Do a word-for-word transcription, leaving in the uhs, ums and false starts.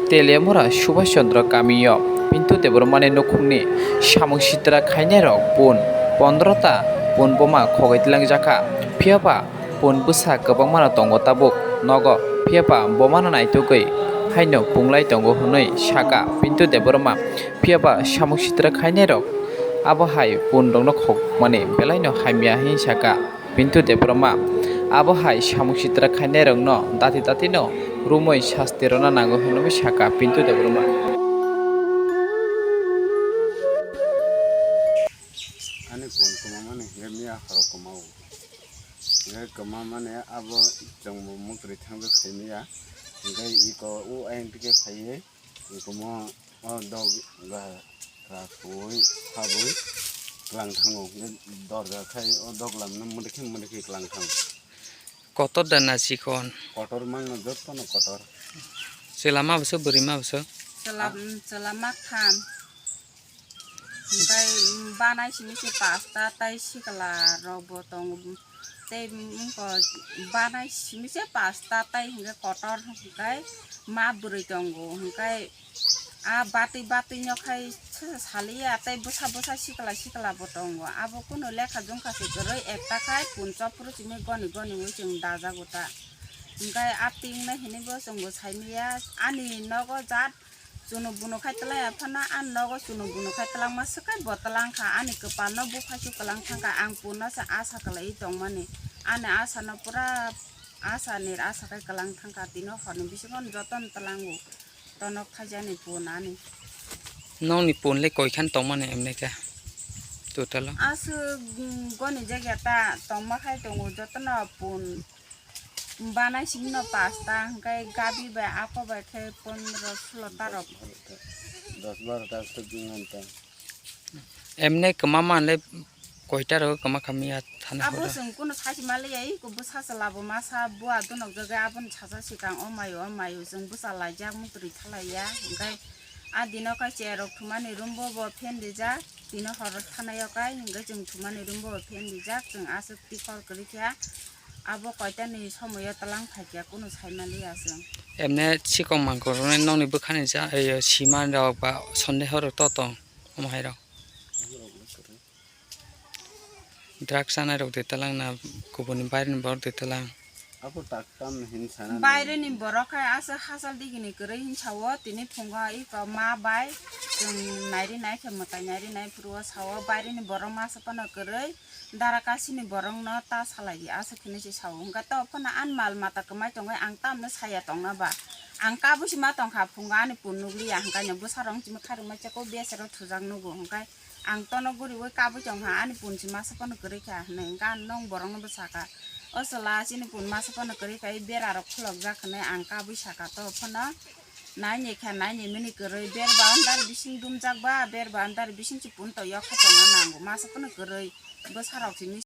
Teliamura Subhash Chandra kamio Pintu Debbarmani nukhungni samung sitra khainairok pun pondro ta pun boma khogwi tlangjak kha. Phiya ba pun bwsa kwbangmano tongo tabuk nogo, phiya ba bomano naitugwi haino punglai tongo hwnwi sakha Pintu Debbarma. Phiya ba samung sitra khainairok abo hai punrokno khokmani belaino hamya hwnwi sakha. Pintu Debbarma abo hai samung sitra khainairokno dati datino rumwi sasti rwna nango hwnwi sakha Pintu Debbarma. Ani pun kwmamani hwnkhe miya khoro kwmao. Hwnkhe kwmamani abo chwngbo muktwi thangjak simiya. Hwnkhe iko o ayang tike phaiwi ikomo o dog ga ra suwi habwi klang thango. Hwnkhe dorja khai o doglamno mudikhe mudikhe klang thango. Kotor da na chikon? Kotor mangno jottono kotor. Chwla ma bwswk bwrwi ma bwswk? Chwla, chwla maktham. Hwnkhe banai simi se pasta tai sikla rok bo tongo. Tei wngkha banai simi se pasta tai hwnkhe kotor hwnkhe ma bwrwi tongo. Hwnkhe a batwi batwi no khai saliya tei bwsa bwsa sikla sikla bo tongo. Abo kunu lekha jongkha se kwrwi ekta khai puncho phuru simi goni goni wi chwng dajago ta. Hwnkhe a ting nai hinwi bo chwngbo saimanya ani nogo jat chunu bunu khai twlai phano ani nogo chunu bunu khai twlangma swkang bo twlang kha. Ani kwpal no buphai su kwlang thang kha. Ang punno se asa kwlaiwi tongmani. Ani asa no pura asa nir asa khai kwlang thang kha. Tino horni bisingo jotono twlango. Tonok khaijani pun ani. Nokni pun le koi khan tongmani emne khe total o? Aswk, mm, goni jagya ta tongma khai tongo jotono pun. Banai simi no pasta hwnkhe gabi bai ako bai khe pondro sulo ta rok. Dos baro ta swk wng ta. Emne kwma manle koita rok kwma kha miya thana. Abo horo. Chwng kuno sachi maliya, iko bwsa chwla bo masa bua dunok jagwi aboni sacha sikang o mayo o mayo chwng bwsa laijak mukri thalaiya. Hwnkhe a dino khe chair rok thumani room bo bo fan rijak. Tino hor thanaio kai hwnkhe chwng thumani room bo bo fan rijak. Chwng aswk tikol kwrwi kha. Abo koitani somoyo twlang phaikha kunu saimaliya chwng. Emne sikong mangkuk rokni nokni bwkhani ja, eh, sima rok ba sondeho rok to tong omo hai rok. Drugs chanai rok de twlang na kubuni baireni borok de twlang. Abo tak tam hin sana. Baireni borok hai aswk hachal digini kwrwi hin sao tini phungo iko ma bai chwng nairi nai khe mwtai nairi nai phuru o sao baireni borok masa phano kwrwi. Dara kasini borokno ta salai di, aswk hinwi se sao. Hwnkhe to phano ani mal mata kwmai tongwi ang tamno saya tongna ba? Ang kabui se ma tongkha, phungo ani pun nukliya, hwnkhe ani bwsarok wng simi kharwi masa khe besero thujak nugo. Hwnkhe ang tono guriwi kabui tongkha, ani pun se masa phano kwrwi kha hinwi. Hwnkhe ang nong borokno bwsakha, "O chwla, chini pun masa phano kwrwi kha, berarok khulokjak," hinwi ang kabui sakha. To phano Naini kha, naini mini kwrwi, ber boundary bising dumjak ba, ber boundary bising se punto yok kha tongna nango, masa phano kwrwi, bwsarok simi